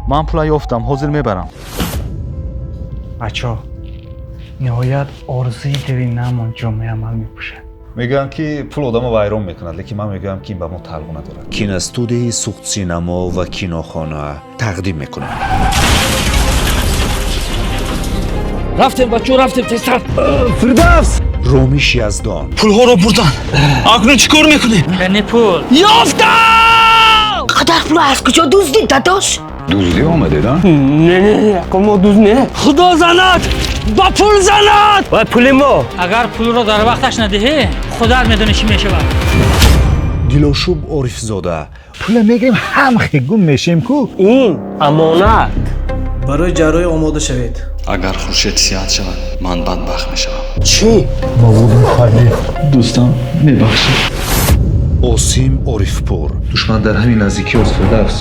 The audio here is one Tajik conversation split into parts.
Ман пула ёфтам, ҳозир мебарам. Бачаҳо, ниҳоят орзуи деринамон ҷомаи амал мепӯшад. Мегӯянд, ки пул одамо вайрон мекунад, лекин ман мегӯям, ки ин ба мо тааллуқ надорад. Киностудияи Суғдсинамо ва Кинохона тақдим мекунанд. Рафтем, бачо, рафтем, тезтар. Фирдавс! Ромиш Яздон. Пулҳоро бурдан, акнун чӣ кор мекунем? Яъне пул. Ёфтам! Қадар пул аз куҷо дуздид, дадош? Дуздӣ омадед, а? Не, не, не, мо дузд не. Худо занад, ба пул занад ва пули мо. Агар пулро дар вақташ надиҳӣ, худат медонӣ чӣ мешавад. Дилошуб Орифзода. Пула мегирем, ҳам гум мешем ку. Ин амонат. Барои ҷарроҳӣ омода шавед. Агар Хуршед сиҳат шавад, ман бадбахт мешавам. Чӣ? Дӯстам, мебахшед. Осим Орифпур. Душман дар ҳамин наздикӣ аст, Фирдавс.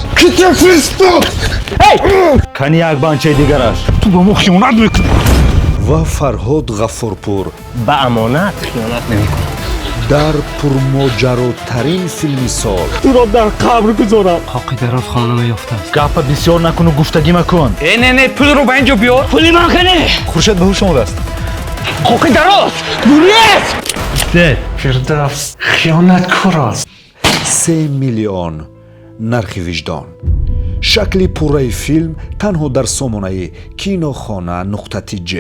Кани як банчаи дигараш. Ту ба мо хиёнат мекунӣ. Ва Фарҳод Ғаффорпур. Ба амонат хиёнат намекунам. Дар пурмоҷаротарин филми сол. Туро дар қабр гузорам. Ҳоқи дароз хона ёфтааст. Гапа бисёр накуну, гуфтагӣ макун. Э, не, не, пулро ба ин ҷо биёр. Пули ман кане? Хуршед ба ҳуш омадааст. Ҳоқи дароз гурез. Фирдавс хиёнаткор аст. 3 миллион: нархи виҷдон. Шакли пурраи филм танҳо дар сомонаи кинохона.тj.